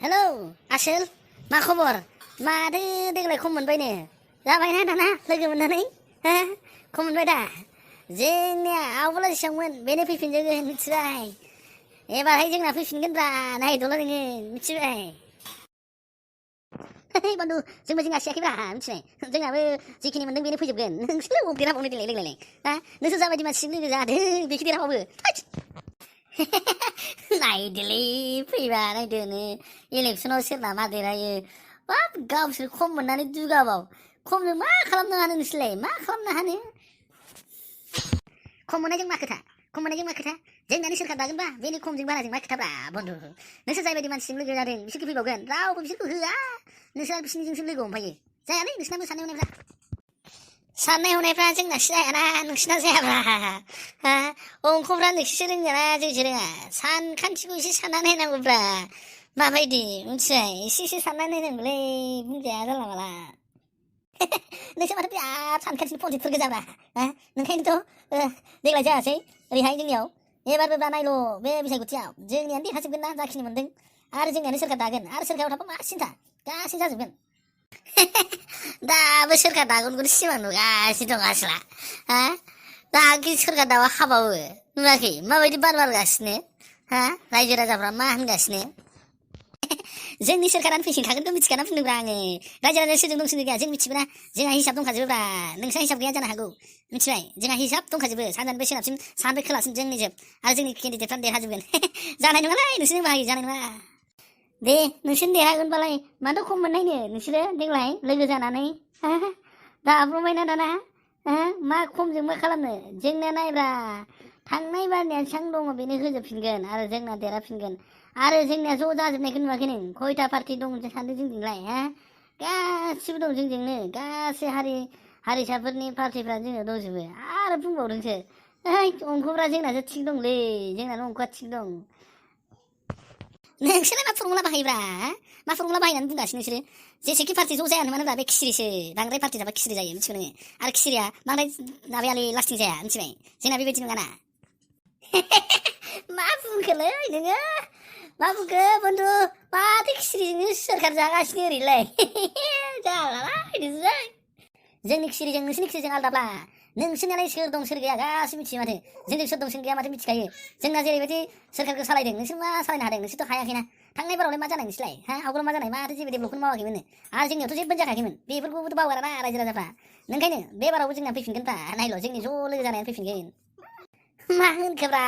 hello आसोल मा खबर माथो देग्लाय खम मोनबायनो जाबायना दाना लोगो मोननानै हो खम मोनबाय दा जोंनिया आवगोला जेसेबांमोन बेनो फैफिनजोबगोन मिथिबाय एबारहाय जोंना फैफिनगोनब्रा नायदोल' नोङो मिथिबाय बन्दु जोंबो जिंगासियाखैब्रा मिथिबाय जोंनाबो जिखिनि मोनदों बेनो फैजोबगोन नोंसोर अबाव देरहाबावनो देग्लाय हा नोंसोर जाबायदि मानसिजों लोगो जादों बेखि देरहाबावो नायदोलै फैबा नायदोनो इलेक्सनाव सोरना मा देरहायो बाब गावसोर खम मोननानै दुगाबाव खमजों मा खालामनो हानो नोंसोरलाय मा खालामनो हानो खम मोननायजों मा खोथा खम मोननायजों मा खोथा जोंनानो सोरखार दागोनबा बेनि खमजों बाराजों मा खोथाब्रा बन्दु नोंसोर जायबायदि मानसिजों लोगो जादों बिसोरखौ फैबावगोन रावबो बिसोरखौ होआ नोंसोर बिसोरनिजोंसो लोगो हमफायो जायालै नोंसिनाबो साननाय हनायफ्रा जोंनासो जायाना नोंसिना जायाब्रा हा अंखफ्रा नोंसोरसो रोंगोना जोंसो रोङा सानखान्थिखौ एसे साननानै नायनांगौब्रा माबायदि मिथिबाय एसे साननानै नायनांगौलै बुंजाया जानला माला नोंसोर माथो बिराद सानखान्थिनि पन्डितफोर गोजाब्रा हा नोंखायनोथ' देग्लाय जायासै ओरैहाय जोंनियाव एबारबो दा नायल' बे बिसायख'थियाव जोंनियानो देरहाजोबगोन ना जाखिनि मोनदों आरो जोंनियानो सोरखार दागोन आरो सोरखाराव थाबा मा सिन्था गासै जाजोबगोन दाबो सोरखार दागोनखौनो सिमां नुगासिनो दं आसोला हा दाखि सोरखार दावा हाबावो नुवाखै माबायदि बार बारगासिनो हा रायजो राजाफ्रा मा होनगासिनो जोंनि सोरखारानो फैफिनखागोनखौ मिथिखाना बुंदोंब्रा आङो रायजो राजाया सोरजों दं सोरजों गैया जों मिथिगौना जोंहा हिसाब दंखाजोबोब्रा नोंसा हिसाब गैया जानो हागौ मिथिबाय जोंहा हिसाब दंखाजोबो सानजानिफ्राय सोनाबसिम सानिफ्राय खोलासिम जोंनि जोब आरो जोंनि केन्डिडेटफ्रानो देरहाजोबगोन जानाय नङालै नोंसोरनो बाहायो जानाय नङा दे नोंसोर देरहागोनबालाय माथो खम मोननायनो नोंसोरो देग्लाय लोगो जानानै दाब्रबायना दाना मा खमजों मा खालामनो जोंना नायब्रा थांनाय बारनिया बेसेबां दङ बेनो होजोबफिनगोन आरो जोंना देरहाफिनगोन आरो जोंनिया ज' जाजोबनायखौ नुवाखै नों खयथा पार्टि दं सानदों जोंजोंलाय गासिबो दं जोंजोंनो गासै हारिसाफोरनि पार्टिफ्रा जोंनाव दंजोबो आरो बुंबावदोंसो अंखफ्रा जोंनासो थिग दंलै जोंनानो अंखआ थिग दं नोंसोरलाय मा फर्मुला बाहायोब्रा मा फर्मुला बाहायनानै बुंगासिनो नोंसोरो जेसेखि पार्टि ज' जायानो मानोब्रा बे खिसिरिसो बांद्राय पार्टि जाबा खिसिरि जायो मिथिगौ नोङो आरो खिसिरिया बांद्राय माबायालै लास्टिं जाया मिथिबाय जोंना बेबायदि नङाना मा बुंखोलै नोङो मा बुंखो बन्दु माथो खिसिरिजोंनो सोरखार जागासिनो ओरैलाय जालालाय नोंसोर जोंनि खिसिरिजों नोंसोरनि खिसिरिजों आलदाब्ला नोंसोरनियालाय सोर दं सोर गैया गासिबो मिथियो माथो जोंजों सोर दं सोर गैया माथो मिथिखायो जोंना जेरैबायदि सोरखारखौ सालायदों नोंसोर मा सालायनो हादों नोंसोरथ' हायाखैना थांनाय बारावलाय मा जानाय नोंसोरलाय आवगोलाव मा जानाय माथो जेबो डेभेलपखौनो मावाखैमोन आरो जोंनियावथ' जेबो जाखायाखैमोन बेफोरखौबोथ' बावगाराना रायजो राजाफ्रा नोंखायनो बे बारावबो जोंना फैफिनगोनब्रा नायल' जोंनि ज' लोगो जानायानो फैफिनगोन मा होनखोब्रा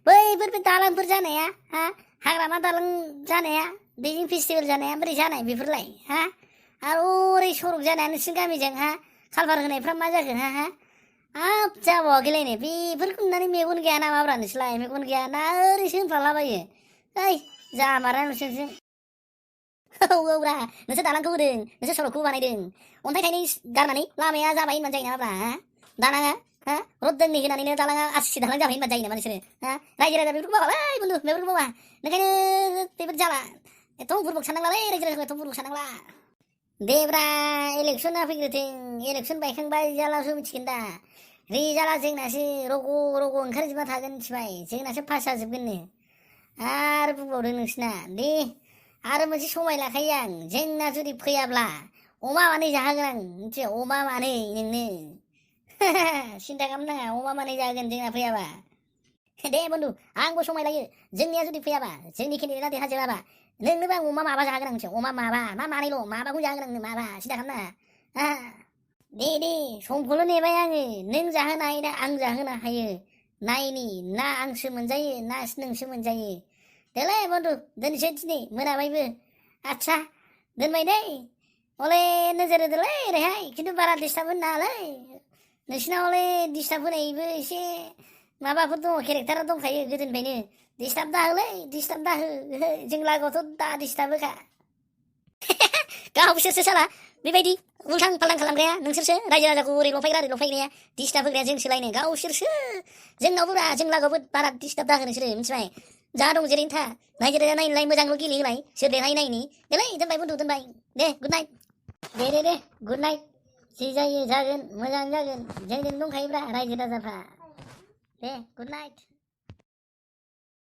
बैफोर बे दालांफोर जानाया हाग्रामा दालां जानाया दैजिं फेस्टिभेल जानाया बोरै जानाय बेफोरलाय आरो ओरै सरक जानाया नोंसिनि गामिजों कालभार होनायफ्रा मा जागोन हाब जाबावाखैलायनो बेफोरखौ नुनानै मेगन गैया नामाब्रा नोंसोरलाय मेगन गैया ना ओरैसो होनफ्लालाबायो ओइ जामारा नोंसोरजों औब्रा नोंसोर दालांखौ होदों नोंसोर सरकखौ बानायदों अन्थाइ थाइनै गारनानै लामाया जाबाय होनबानो जायो नामाब्रा दालाङा रद्दोननि होनानैनो दालाङा आरसिसि दालां जाबाय होनबानो जायो नामा नोंसोरो रायजो राजा बेफोरखौ मावालै बन्दु बेफोरखौ मावा नोंखायनो बेफोर जाला एथ' बुरबक साननांलालै रायजो राजाखौ एथ' बुरबक साननांला देब्रा इलेक्सना फैग्रोथों इलेक्सन बायखांबाय रिजाल्टआवसो मिथिगोन दा रिजाल्टआ जोंनासो रग' रग' ओंखारजोबना थागोन मिथिबाय जोंनासो पास जाजोबगोननो आरो बुंबावदों नोंसिना दे आरो मोनसे समाय लाखायो आं जोंना जुदि फैयाब्ला अमा मानै जाहोगोन आं मिथिबाय अमा मानै नोंनो सिन्था खालामनाङा अमा मानै जागोन जोंना फैयाबा दे बन्दु आंबो समाय लायो जोंनिया जुदि फैयाबा जोंनि केन्डिडेटआ देरहाजोबाबा नोंनोबो आं अमा माबा जाहोगोन आं मिथिबाय अमा माबा मा मानैल' माबाखौ जाहोगोन आंनो माबा सिन्था खालामनाङा दे समखौल' नेबाय आङो नों जाहोनो हायो ना आं जाहोनो हायो नायनि ना आंसो मोनजायो ना नोंसो मोनजायो देलाय बन्दु दोनसै दिनै मोनाबायबो आदसा दोनबाय दै हले नोजोर होदोलै ओरैहाय खिन्थु बारा डिस्टार्ब होनो नाङालै नोंसिनाव हले डिस्टार्ब होनायबो एसे माबाफोर दङ केरेक्टारा दंखायो गोदोनिफ्रायनो डिस्टार्ब दाहोलै डिस्टार्ब दाहो जों लागोआवथ' दा डिस्टार्ब होखा गावसोरसो साला बेबायदि उल्थां फाल्थां खालामग्राया नोंसोरसो रायजो राजाखौ ओरै लफायग्राया डिस्टार्ब होग्राया जोंसोलायनो गावसोरसो जोंनावबो जों लागोआवबो बारा डिस्टार्ब दाहो नोंसोरो मिथिबाय जा दं जेरैनो था रायजो राजा नायनोलाय मोजांल' गेलेहोलाय सोर देरहायो नायनि देलाय दोनबाय बन्दु दोनबाय दे गुड नाइट दे गुड नाइट जि जायो जागोन मोजां जागोन जोंजों दंखायोब्रा रायजो राजाफ्रा दे गुड नाइट